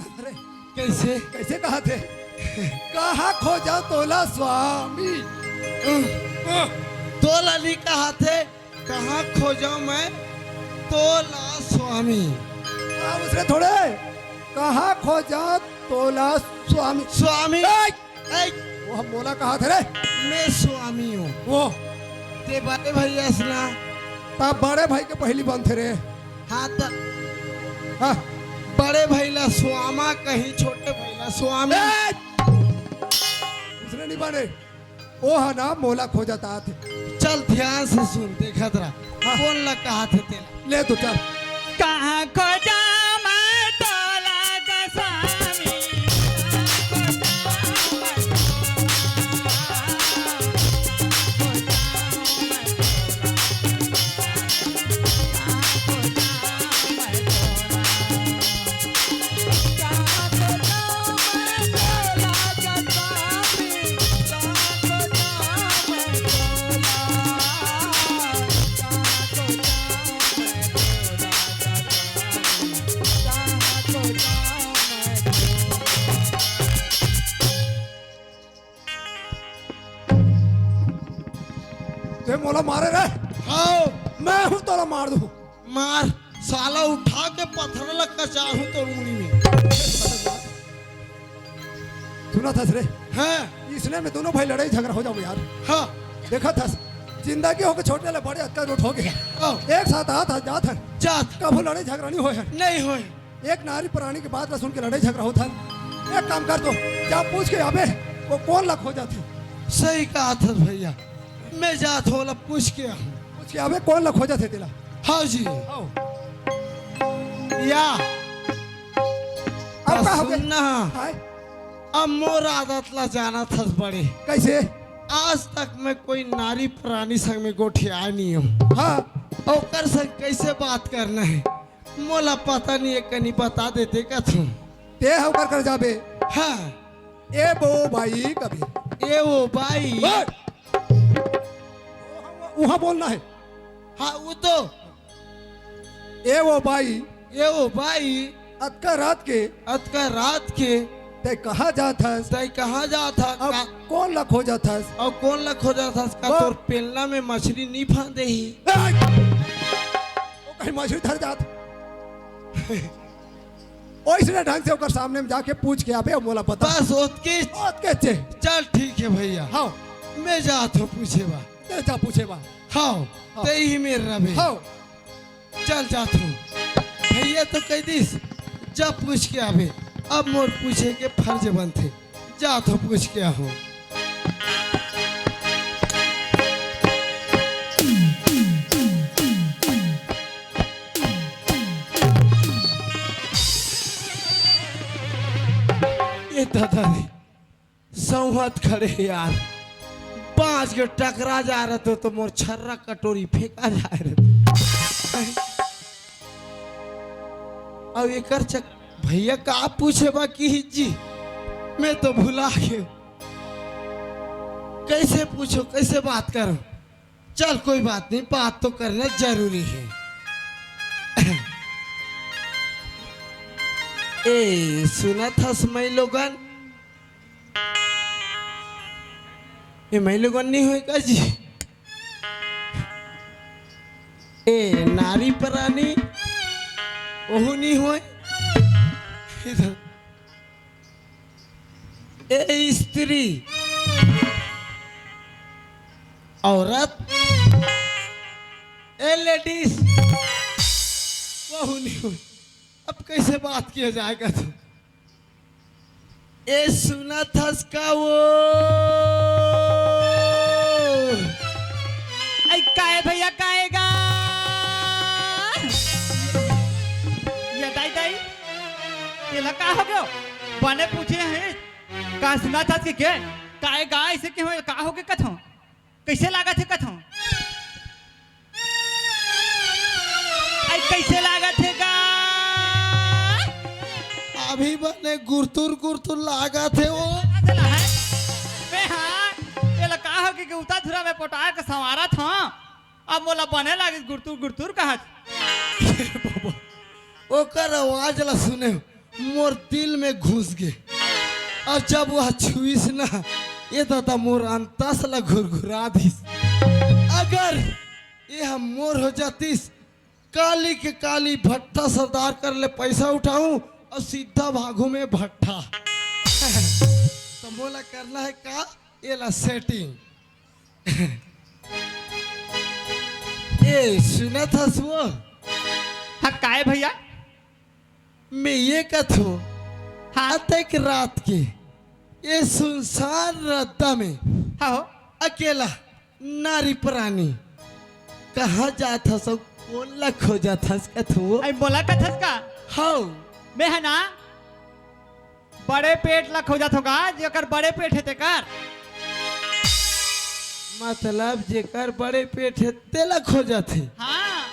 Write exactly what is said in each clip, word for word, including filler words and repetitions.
अरे, कैसे? कैसे कहाथे? कहाँ खोजंव तोला स्वामी? तोला नहीं कहाथे, कहाँ खोजंव मैं तोला स्वामी? हाँ, उसने थोड़े, कहाँ खोजंव तोला स्वामी? स्वामी। ए! ए! वो मोला कहाथे रे। मैं स्वामी हूँ। वो। ते बड़े भैया अस ना। ता बड़े भाई के पहली बनथे रे। हाँ, त हाँ। बड़े भाई ला स्वामा कहीं, छोटे भाई ला स्वामी। ए! उसने नहीं बने। ओ हा ना मोला खोजत आथे। चल ध्यान से सुन, देखत रह। हाँ। कौन ला कहाथे तेला। ले तो चल। कहाँ खोजंव मैं तोला ग स्वामी? ते मोला मारे रे। हाँ। मैं हूँ तोला मार दूँ। मार, साला उठा के पत्थर ला कचाहूँ तोर मुड़ी में। सुनत हस रे। हाँ। इसने में दोनों भाई लड़ाई झगड़ा हो जाओ यार। हाँ। देखत हस, जिंदगी होके छोटे ले बड़े अतका रोट हो गया। हाँ। एक साथ आत हस, जात हस। जात। कभू लड़ाई झगड़ा नहीं होय है। नहीं होय। एक नारी प्राणी के बात ला सुन के लड़ाई झगड़ा होत हन। एक काम कर तो, जा पूछ के आबे, वो कौन ला खोजथे। सही कहाथस भैया, मैं जात हूँ, ओला पूछ के आहूँ। पूछ के आबे, कौन ला खोजथे तेला। हाँ जी। आओ। या। अब का हो गया? सुन ना। हाय। अब मोर आदत ला जानत हस बड़े। कैसे? आज तक मैं कोई नारी प्राणी संग में गोठियाय नहीं हूँ। हाँ। ओकर संग कैसे बात करना है, मोला पता नहीं है, कनी बता देते कथूँ। ते ह ओकर कर जाबे। हाँ। ए वो बाई कभी। ए वो बाई। ओए! उहाँ बोलना है। हाँ, वो तो। ए वो बाई। ए वो बाई। अतका रात के। अतका रात के। तै कहाँ जात हस? तै कहाँ जात हस? अब का- कौन ला खोजत हस? अब कौन ला खोजत हस? का वो- तोर पेलना में मछली नहीं फांदे ही? ए! वो कहीं मछली धर जात। ओइसने ढंग से ओकर सामने में जाके पूछ के आबे, मोला बता। बस ओतके। ओतके चे। चल ठीक है भैया। हाँ। मैं जात हूँ पूछे बा। ते जा पूछे बा। हाँ। हाँ। ते ही मेर रबे। हाँ। चल जात हूँ। भैया तो कह दिस, जब पूछ के आबे, अब मोर पूछे के फर्ज बनथे। जात हूँ पूछ के आहूँ। ए दादा रे, सौंहत खड़े यार, बाँच के टकरा जा रहे तो, तो मोर छर्रा कटोरी फेंका जा रहे। अब एकर चक-, भैया का पूछे बा की जी, मैं तो भुला गयो। कैसे पूछो, कैसे बात करो? चल कोई बात नहीं, बात तो करना जरूरी है। ए, सुनत हस मई लोगन? ए, मई लोगन नहीं होय का जी? ए, नारी प्राणी, ओहू नहीं होय। इधर। ए स्त्री, औरत, ए लेडीज, वहू नहीं हुई। अब कैसे बात किया जाएगा तो? ए सुनत हस का वो? ऐ काय भैया, काय गा? ये दाई, दाई, येला का हो गयो? बने पूछे हैं, का सुनत हस के, के? काय गा, ऐसे के हो, का हो के कथो? कैसे लागत हे कथो? ऐ कैसे लागत हे गा? अभी बने गुरतुर गुरतुर लागत हे वो। चला है। बे हाँ, येला का हो कि, कि उता धुरा में पोटार के संवारत हँव। अब मोला बने लागिस गुरतुर गुरतुर कहत। ओकर आवाज ला सुने, मोर दिल में घुस गे। अउ जब वह छुइस ना, ए दादा, मोर अंतस ला घुरघुरा दिस। अगर ए ह मोर हो जातिस, काली के काली भट्टा सरदार कर ले पैसा उठाहूं अउ सीधा भागहूं मैं भट्टा। त मोला करना हे का? एला setting। ए, सुनत हस वो? हाँ, काय भैया? मैं ये कथों, हाँ। अतेक रात के, ये सुनसान रद्दा में, हाँ हो। अकेला नारी प्राणी कहाँ जात हस अउ कोन ला खोजत हस कथों? अई मोला कथस का? हव। मैं ह ना बड़े पेट ला खोजत हों का, जेकर बड़े पेट हे तेकर। मतलब जेकर बड़े पेट हे तेला खोजत हे। हाँ।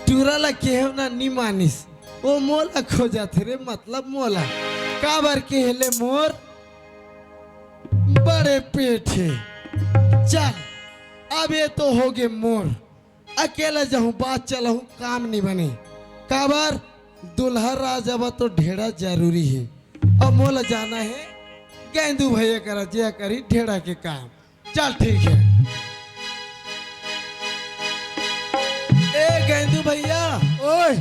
टूरा ला केहेंव ना नी मानिस, ओ मोला खोजत हे रे, मतलब मोला। काबर के हेले मोर बड़े पेट हे। चल, अब ये तो होगे मोर। अकेला जाहूं, बात चलाहूं, काम नी बने। काबर? दुल्हा राजा बर तो ढेड़ा जरूरी हे। अब मोला जाना हे गेंदू भैया करा, जे करी ढेड़ा के काम। चल ठीक हे। ए गेंदू भैया, ओए,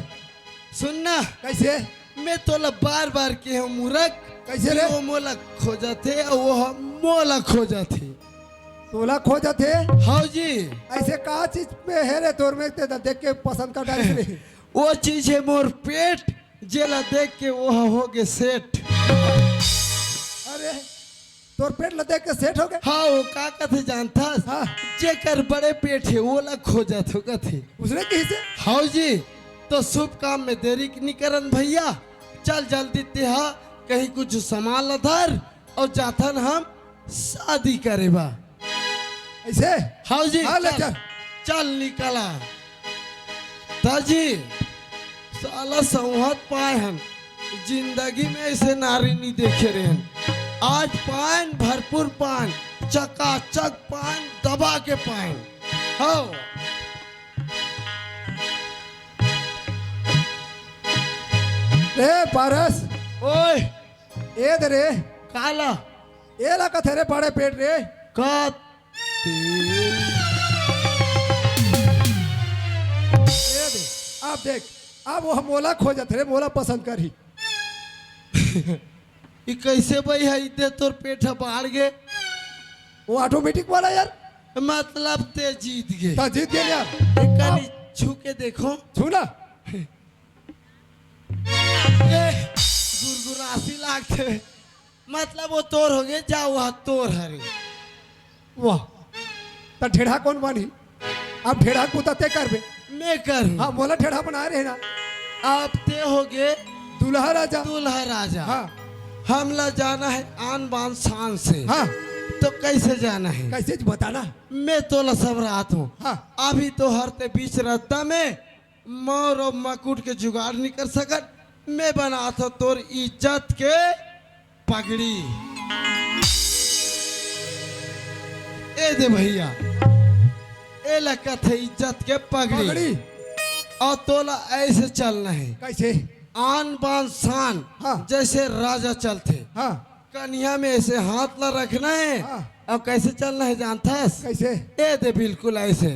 सुन ना। कइसे? मैं तोला बार-बार केहेंव मूरख, कइसे रे? कि वो मोला खोजत हे अउ वो ह-, मोला खोजत हे। तोला खोजत हे? हव जी। अइसे का चीज में हे रे तोर में, ते देख के पसंद कर डारिस रे? वो चीज हे मोर पेट, जेला देख के वो ह-, होगे सेठ। अरे, तोर पेट ला देख के सेठ होगे? हाँ, वो का कथे जानथस? हाँ। जेकर बड़े पेट हे, ओला खोजत हों कथे। उसने कइसे? हव जी, तो शुभ काम में देरी नी करन भैया, चल जल्दी तेहा कहीं कुछ सामान ला धर अउ जाथन हम शादी करे बा। अइसे? हव जी, हाँ, ले चल, चल। चल निकला। त जी, साला सौंहत पाए हन, जिंदगी में अइसे नारी नी देखे रहेन। आज पाएन, भरपूर पाएन, चकाचक पाएन, दबा के पाएन। हव। रे पारस। ओए। ए दे रे। काला? एला कथे रे बड़े पेट रे। का? ए दे, अब देख, अब वो मोला खोजत रे, मोला पसंद करही। ई कइसे बई हे, इदे तोर पेट ह बाढ़ गे? वो automatic वाला यार। मतलब ते जीत गे। त जीत गे यार। एक कनी अब छू के देखो। छू ना। ए, गुरगुरासी लागथे। मतलब वो तोर होगे, जा वो तोर हरे। वाह, त ढेढ़ा कोन बनही? अब ढेढ़ा के बुता ते करबे। मैं करूँ। हाँ, मोला ढेढ़ा बनाए रहे ना। अब ते होगे दूल्हा राजा। दूल्हा राजा। हाँ। हमला जाना हे आन बान शान से। हाँ। तो कइसे जाना हे? कइसे बता ना? मैं तोला सबरात हूँ। हाँ। अभी तो हर ते बीच रद्दा में मौर अउ मकुट के जुगाड़ नी कर सकत, मैं बनात हूँ तोर इज्जत के पगड़ी। ए दे भैया, एला कथे इज्जत के पगड़ी। पगड़ी। अउ तोला अइसे चलना हे। कइसे? आन बान शान, हाँ। जइसे राजा चलथे। हाँ। कनिहा में अइसे हाथ ला रखना हे। हाँ। अउ कइसे चलना हे जानथस? कइसे? ए दे बिल्कुल अइसे।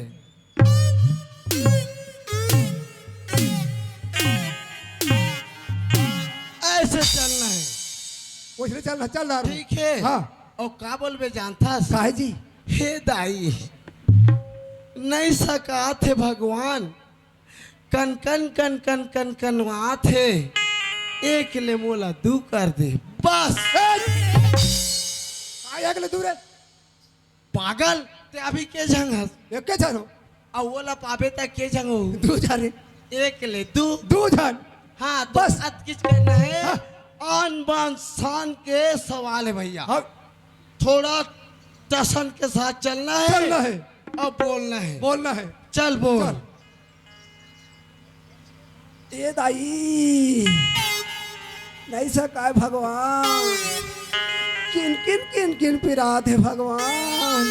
अइसे चलना हे। ओइसने चलना, चल रहा हूँ। ठीक हे। हाँ। अउ का बोलबे जानथस? काहे जी? हे दाई, नइ सकात हे भगवान, कन कन कन कन कन कनवात हे, एक ले मोला दू कर दे, बस। ए! काय एक ले दू रे? पागल, ते अभी के झन हस? एके झन हो। अउ ओला पाबे त के झन हो? दू झन रे। एक ले दू। दू झन। हाँ, तो बस। अतकिच करना हे। हाँ। आन बान शान के सवाल हे भैया। हाँ। थोड़ा टसन के साथ चलना हे। चलना हे। अउ बोलना हे। बोलना हे। चल बोल। चल। ए दाई, नइ सकाय भगवान, किन किन किन किन पिरात हे भगवान,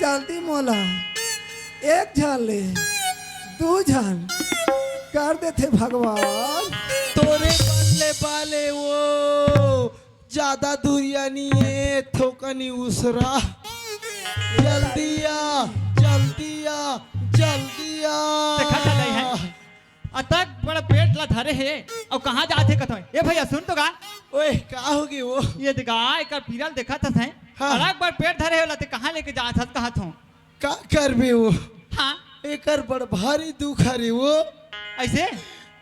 जल्दी मोला एक झन ले दू झन, कर देथे भगवान। तोरे बल्ले बाले वो ज्यादा दूरिया नी ए, थोकनी उसरा। जल्दी आ, जल्दी आ, जल्दी आ। देखा था नहीं है? अतक बड़ा पेट ला धरे हे, अउ कहाँ जात हे कथों? ए भैया, सुन तो गा। ओए, का होगे वो? ये देखा, एकर पीरा ल देखत हस हैं? हाँ। अलग बड़ पेट धरे हे, ओला ते कहाँ लेके जात हस कहत हों? का करबे वो? हाँ। एकर बड़ भारी दुख हरे वो। ऐसे?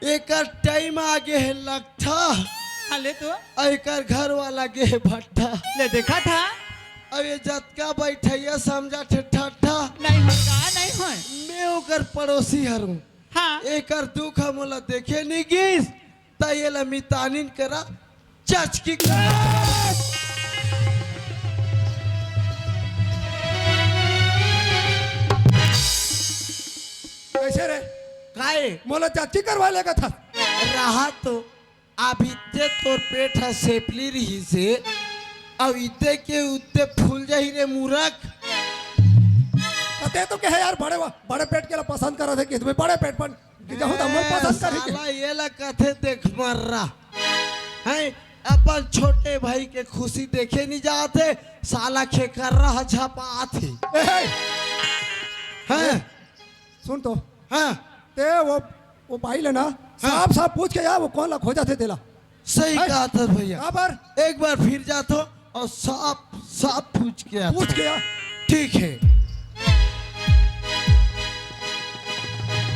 एकर टाइम आगे हे लगथा। हाँ, ले तो। अउ एकर घर वाला गे हे भट्ठा। ले देखा था। अब ये जतका बैठैया समझा ठे ठट्ठा। नहीं होय गा, नहीं होय। मैं ओकर पड़ोसी हरहूँ। हाँ। एकर दुख ह मोला देखे नी गिस, त एला मितानिन करा चचकी करा। कैसे रे? काय? मोला चचकी करवा लेगा था। रहा तो अब इत्ते तोर पेट ह सेपली रहिस हे, अउ इत्ते के उत्ते फूल जाही रे मूरख। कते तो कहे यार, बड़े वा-, बड़े पेट के ला पसंद करत हे कि तुम्हें बड़े पेट पर कि जहूँ त मोर पसंद करही के। साला ये ला कथे देख मर्रा। हैं, अपन छोटे भाई के खुशी देखे नी जात हे, साला खेकर्रा ह झपात हे। ए, हे। हैं? सुन तो। हाँ। ते वो, वो बाई ले ना, हाँ। साफ साफ पूछ के आ, वो कोन ला खोजत हे तेला। सही हैं? कहा था भैया। काबर? एक बार फिर जात हों अउ साफ साफ पूछ के आत हों। पूछ के आ। ठीक हे।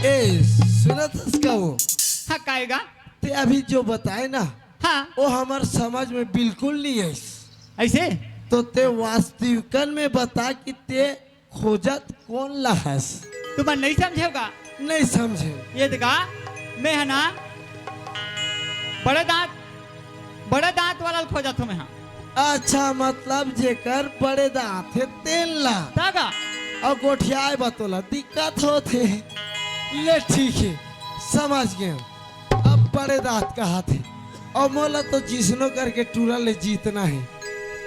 ए, सुनत हस का वो? हाँ, काय गा? ते अभी जो बताए ना, हाँ। वो हमर समझ में बिल्कुल नी आइस। ऐसे? तो ते वास्तविकन में बता कि ते खोजत कोन ला हस? तुमन नहीं समझेव गा? नहीं समझेव। ये देखा, मैं ह ना बड़े दांत, बड़े दांत वाला ल खोजत हों मैं ह। अच्छा, मतलब जेकर बड़े दांत हे तेन ला। त गा। अउ गोठियाए बर तोला दिक्कत होत हे। ले ठीक हे, समझ गेंव। अब बड़े दांत कहत हे। अउ मोला तो जिसनो करके टूरा ले जीतना हे।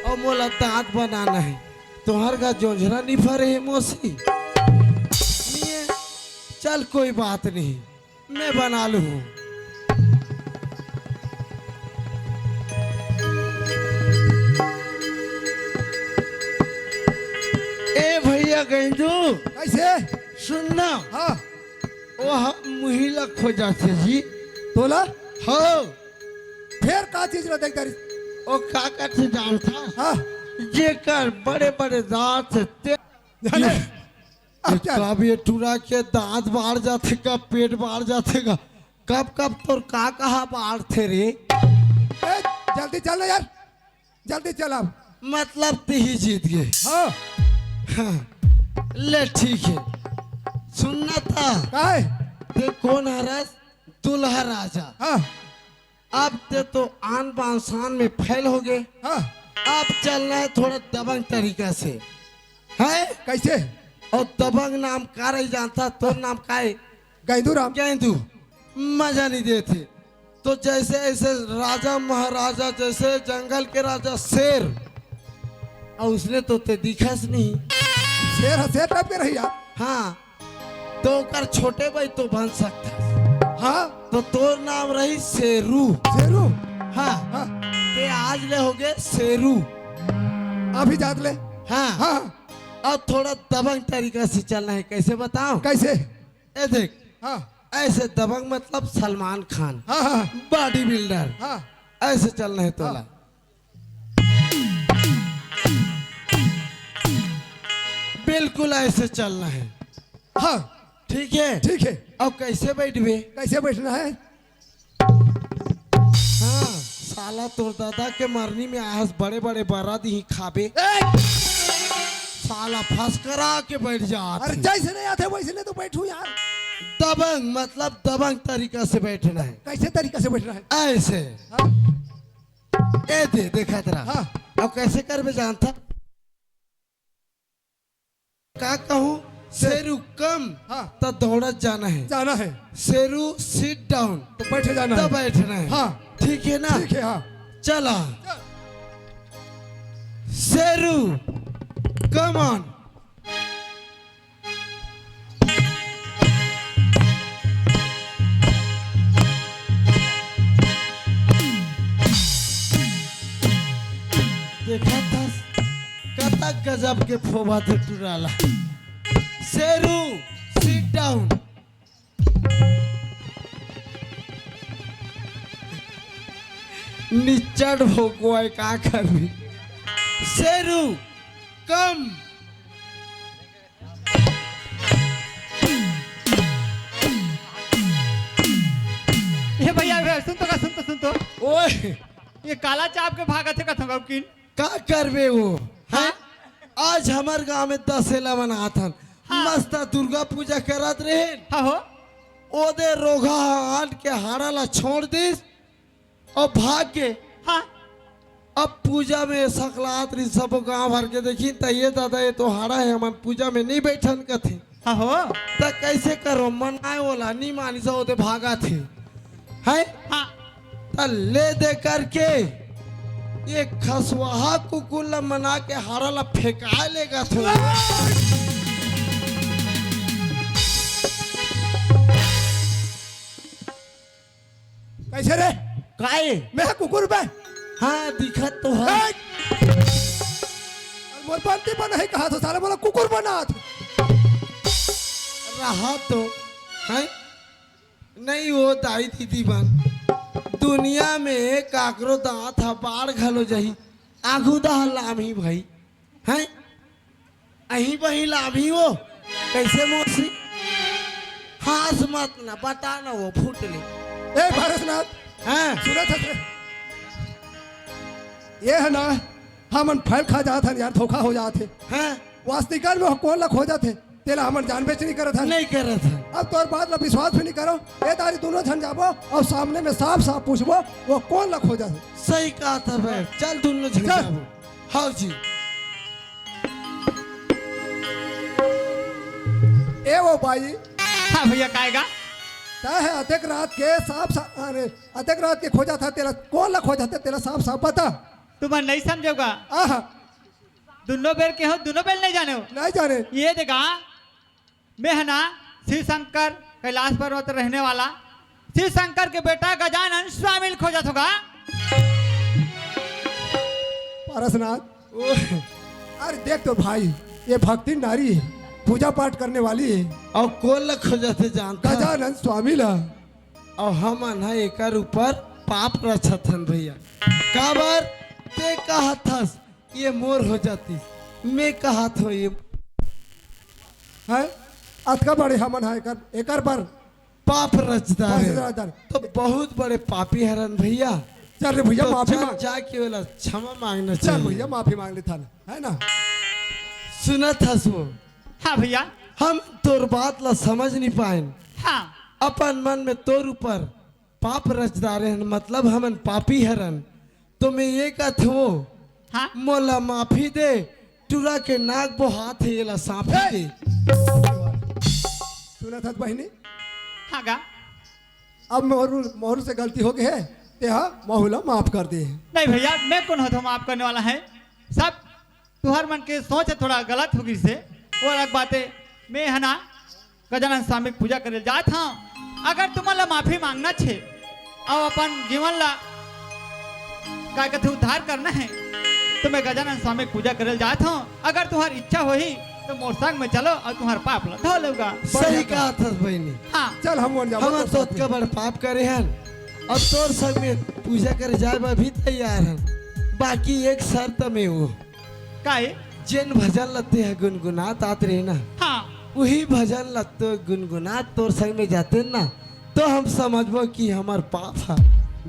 अउ मोला दांत बनाना हे। तोहर घर जोंझरा नी फरे हे मौसी? निये, चल कोई बात नहीं, मैं बना लूँ। ए भैया गैंजू, कैसे? सुन ना। हाँ। ओ हम मुही ला खोजत हे जी। तोला? हो। फेर का चीज ला देख डारिस? ओ का करथे जानथस? हाँ। जेकर बड़े-बड़े दांत हे ते जाने। ये अब क्या? कब ये टूरा के दांत बाढ़ जाथे, कब पेट बाढ़ जाथे गा, कब-कब तोर का कहा बाढ़थे रे? ए, जल्दी चल ना यार, जल्दी चल अब। मतलब तिही जीत गे। हाँ। हाँ। ले ठीक हे। सुन ना त। काय? ते कोन हरस? दूल्हा राजा। हाँ। अब ते तो आन बान शान में फेल होगे। हाँ। अब चलना हे थोड़ा दबंग तरीका से। हैं? कैसे? अउ दबंग नाम का रही जानथस? तोर नाम का हे? गैंदू राम। गैंदू। मजा नी देथे। तो जैसे ऐसे राजा महाराजा, जैसे जंगल के राजा शेर, अउ उसने तो ते दिखस नहीं। शेर ह, शेर टाइप के रही यार। हाँ, तो ओकर छोटे भाई तो बन सकथस। हाँ। तो तोर नाम रही शेरू। शेरू? हाँ। हाँ। ते आज ले होगे शेरू। अभी जात ले। हाँ। हाँ। अब थोड़ा दबंग तरीका से चलना हे, कैसे बताओ? कैसे? ए देख। हाँ। ऐसे दबंग मतलब सलमान खान। हाँ, हाँ। Body builder. हाँ। ऐसे चलना हे तोला। हाँ। बिल्कुल ऐसे चलना हे। हाँ। ठीक हे? ठीक हे। अब कैसे बैठबे? कैसे बैठना हे? हाँ, साला तोर दादा के मरनी में आए हस, बड़े-बड़े बरा दिही खाबे। ए! साला फसकरा के बैठ जात हे। अरे जैसे नहीं आथे वैसे नहीं तो बैठू यार। दबंग, मतलब दबंग तरीका से बैठना हे। कैसे तरीका से बैठना हे? ऐसे। हाँ। ए दे, देखा तेरा। हाँ। अब कैसे करबे जानथस? का कहूँ? शेरू कम, हाँ। त दौड़त जाना हे। जाना हे। शेरू sit down, तो बैठे जाना त हे। बैठना हे। हाँ। ठीक हे ना? ठीक हे, हाँ। चला। चल। Sheru, come on। देखत हस, कतक गजब के फोबा थे टुरा ला। Sheru, sit down। निच्चट भोकवा हे, का करबे? शेरू, come। ए भैया, ए भैया, सुन तो का, सुन तो, सुन तो। ओए। ये काला चाप के भागत हे कथों का, उकिन। का करबे वो, हैं? हाँ। आज हमर गांव में दसेला मनात हन। हाँ। मस्त दुर्गा पूजा करत रहेन। हाँ हो। ओदे रोगहा ह आन के हाड़ा ला छोड़ दिस अउ भाग गे। हाँ। अब पूजा में सकलात रहिन, सबो गांव भर के देखिन, त ये दादा, ये तो हाड़ा हे, हमन पूजा में नइ बइठन कथे। हाँ हो। त कइसे करो, मनाए ओला, नइ मानिस, ओदे भागत हे। हैं? हाँ। त ले दे करके ये खसवाहा कुकुर ला मना के हाड़ा ला फेंकाए लेगत हो। कइसे रे? काय? मैं कुकुर बे? हाँ, दिखत तो हे। ए! अरे मोर बनती बन हे कहा तो साले मोला कुकुर बनात। रहा तो, हैं? नइ वो दाई दीदी बन, दुनिया में काकरो दांत ह बाढ़ घलो जाही, आघू दहा लामही भई, हैं? अहीं बही लामही वो, कइसे मौसी? हाँस मत ना, बता ना वो फूट ले। ए पारसनाथ, हाँ। सुनत हस रे? ये हे ना, हमन फैल खा जात हन यार, धोखा हो जात हे। हाँ। वास्तविकता में कोन ला खोजत हे, तेला हमन जानबे च नइ करत हन। नइ करत हन। अब तोर बात ला विश्वास भी नइ करो। ए दारी दुनों झन जाबो अउ सामने में साफ-साफ पूछबो, वो कोन ला खोजत हे। सही कहत हस बे, चल दुनों झन चल। जाबो। हव जी। ए वो बाई। हाँ भैया, काय गा? तैं ह अतेक रात के साफ-साफ, अरे, अतेक रात के खोजत हस, तेला कोन ला खोजत हे, तेला साफ-साफ बता। तुमन नइ समझव गा। आहा। दुनों बेर के हो, दुनों बेर नइ जानेव। नइ जानेन। ये देखा, मैं ह ना शिव शंकर, कैलाश पर्वत रहने वाला शिव शंकर के बेटा गजानन स्वामी ल खोजत हों गा। पारसनाथ, ओह। अरे देख तो भाई, ये भक्तिन नारी हे, पूजा पाठ करने वाली हे। अउ कोन ला खोजत हे जानत हस? गजानन स्वामी ला। अउ हमन ह एकर ऊपर पाप रचत हन भैया। काबर? तैं कहत हस, ये मोर हो जातिस। मैं कहत हों ये हैं? अतका बड़े हमन ह एकर, एकर बर पाप रच डारेन। पाप रच डारेन। त बहुत बड़े पापी हरन भैया। चल रे भैया, त माफी चल मांग। जाके ओला क्षमा मांगना चाहिए। चल भैया, माफी मांग लेथन, है ना? सुनत हस वो? हाँ भैया। हम तोर बात ला समझ नइ पाएन। हाँ। अपन मन में तोर ऊपर पाप रच डारे हन, मतलब हमन पापी हरन। तो मैं ये कहत हों, हाँ? मोला माफी दे, टुरा के नाक बोहात हे, एला साफी ए! दे। सुनत हस बहिनी? हाँ गा। अब मोर, मोर से गलती हो गे हे, तैं ह महू ला माफ कर दे। नहीं भैया, मैं कोन होथों माफ करने वाला हे? सब तुहर मन के सोच ह थोड़ा गलत हो गिस हे। वो अलग बात हे, मैं ह ना गजानन स्वामी के पूजा करे जात हों। अगर तुमन ला माफी मांगना हे अउ अपन जीवन ला, का कथे, उद्धार करना हे, त मैं गजानन स्वामी के पूजा करे जात हों। अगर तुहर इच्छा होही त मोर संग में चलो अउ तुहर पाप ला धो लेव गा। सही कहत हस बहिनी। हाँ। चल हम जाबो हमन तोर तो साथ में। अतका बड़ पाप करे हन अउ तोर संग में पूजा करे जाए बर भी तैयार हन। बाकी एक शर्त में वो काहे? जेन भजन ला तैं ह गुनगुनात आत रहे ना, हाँ। उही भजन ला तो गुनगुनात तोर संग में जातेन ना, तो हम समझबो कि हमर पाप ह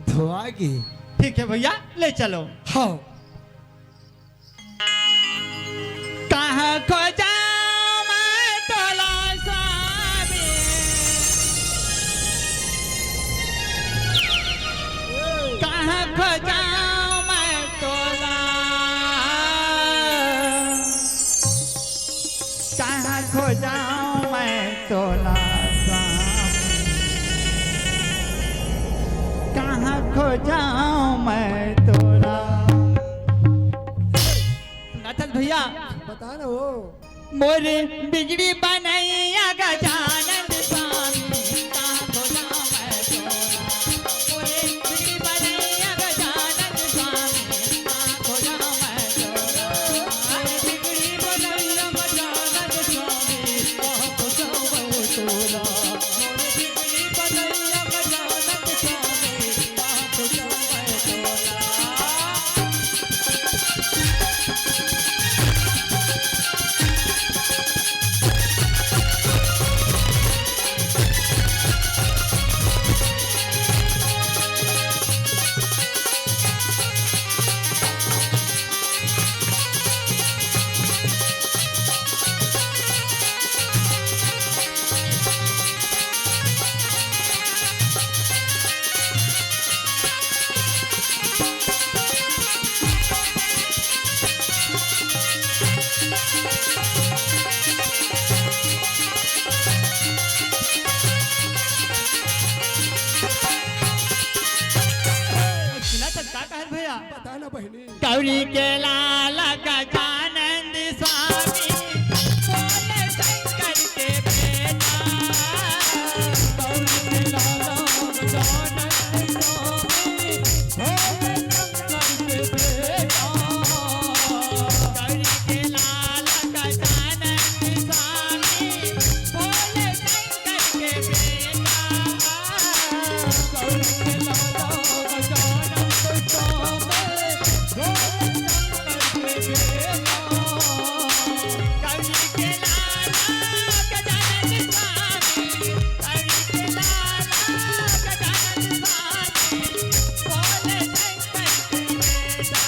धोआ गे। ठीक हे भैया, ले चलो। हाँ। कहाँ खोजों मैं तोला स्वामी, कहाँ खोजों मैं तोला, कहाँ खोजों मैं तोला स्वामी, कहाँ खोजों मैं तोला। सुनत हस भैया? बता ना वो। मोर बिगड़ी बनैया गजानन स्वामी, कहाँ खोजों मैं तोला। मोर बिगड़ी बनैया गजानन स्वामी, कहाँ खोजों मैं बता ना बहिनी। गौरी के लाल गजानंद स्वामी, भोले शंकर के बेटा। गौरी के लाल गजानंद स्वामी, भोले शंकर के बेटा। गौरी के लाल गजानंद स्वामी, भोले शंकर के बेटा। गौरी के लाल गजानंद स्वामी, भोले शंकर के बेटा। गौरी के लाल गजानंद स्वामी, गौरी के लाल गजानंद स्वामी, भोले शंकर के बेटा।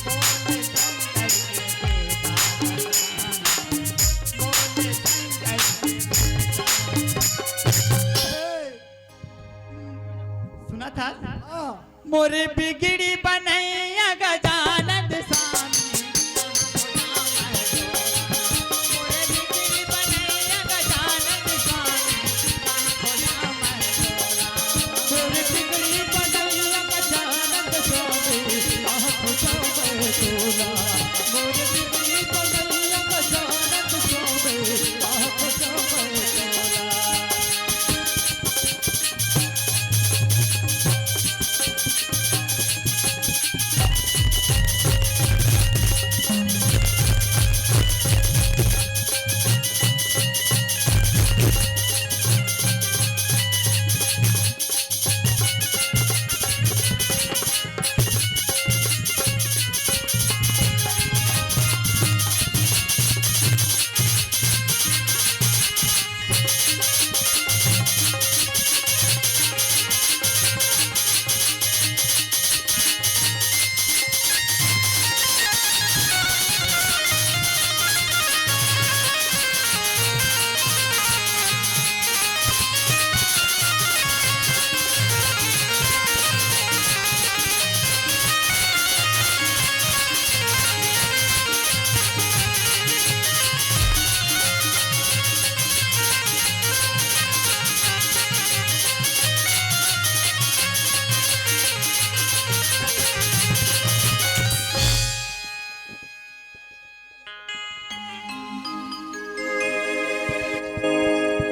भोले शंकर के बेटा। भोले शंकर के बेटा। सुना था? हाँ। मोरे बिगड़ी बनैया गजानंद स्वामी,